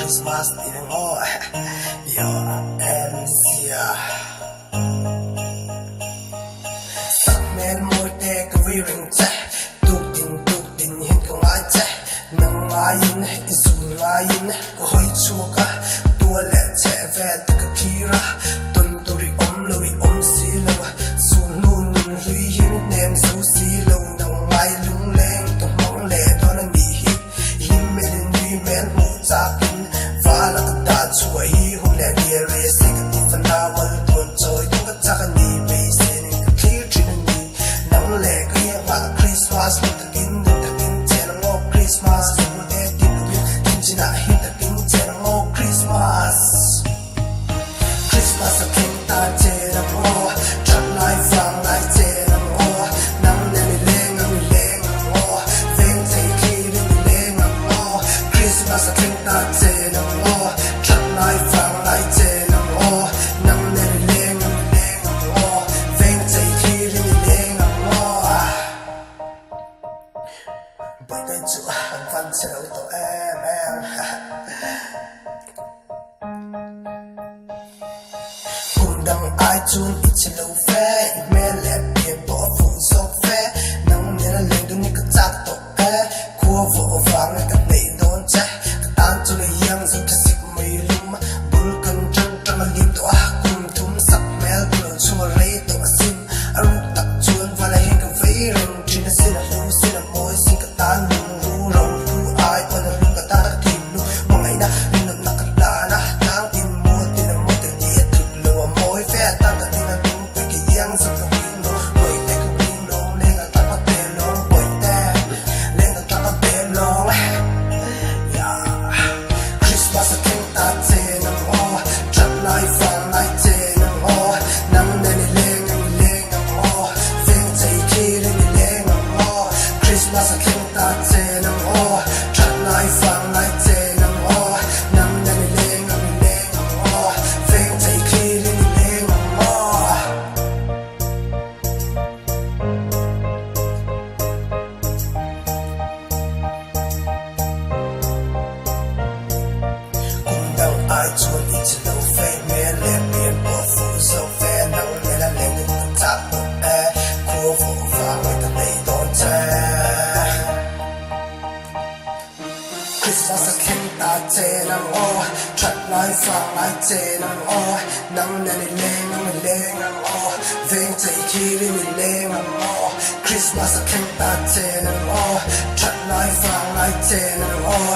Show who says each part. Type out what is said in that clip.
Speaker 1: Christmas ti reng aw Yo MC a. Sak hmel mawi te ka vui reng che, tuk tin tuk tin hian ka ngai che. Nang ngaiin i zun ngaiin ka hawi chhuak a, tua leh chheh vel te ka thlir a, tawn tur i awm lo i awm si lo, zun hnu nun hlui hi mi hnem zo si lo, nang ngai lungleng ka hmang leh dawn a nih hi, i hlim hmel i nui hmel hmuh chakin vala ka dah chhuah hi hun leh nia rei se ka ti fanau al tuan chawi tum ka chak a ni, beisei nen ka thlir thin a ni, nang leh ka hianghah Christmas lu. Takin nun takin chen ang aw Christmas Lungul te tin lovin thin chinah him takin chen ang aw Christmas Christmas a thleng ta chen ang aw That lai vang lai chen ang aw Nang nen i leng ang i leng ang aw Veng chei thlir in i leng ang aw Christmas a thleng ta chen ang aw That lai vang lai chen ang aw Nang nen i leng ang i leng ang aw Veng chei thlir in i leng ang aw. Birthday chu an van che lo tawh em em. Kum dang ai chuan i che lo fe, i hmel leh pian pawh a fuh zawk fe. Nang nena leng dun hi ka chak tawh e, khua vawh vang e ka hneih dawn che. Ka tan chu lei iang zo tha sik mai lum, bul kan tang tang a lim tawh a, kum thum sak hmel ka lo chhung a rei tawh asin. A ruk tak chuan vala hi ka vei reng thin a sin a hlu sin a mawi sin ka tan lung ru ro hlu ai pawn a hlu ka tan a thim hlu hmangaihna rinawmna ka hlan a tlang tin mual tin a mawi ka ti a tluk lo a mawi fe a tan ka tin a lung pe ka iang zo ka ring lo bawihte ka ring lawng leng a tak a pe lawng bawihte leng a tak a pe lawng yeah Christmas a thleng ta che nang aw that lai vang lai che nang aw nang nen i leng ang i leng ang aw veng chei thlir in i leng ang aw Christmas a thleng ta che nang aw that lai vang lai che nang aw nang nen i leng ang i leng ang aw veng chei thlir in i leng ang aw. Kum dang ai chuan i che lo fe hmel leh pian pawh a fuh zawk ve nang nena leng in ka chak tawh e khua vawh vang e ka hneih dawn che. Christmas a thleng ta che nang aw that lai vang lai che nang aw nang nen i leng ang i leng ang aw veng chei thlir in i leng ang aw Christmas a thleng ta che nang aw that lai vang lai che nang aw.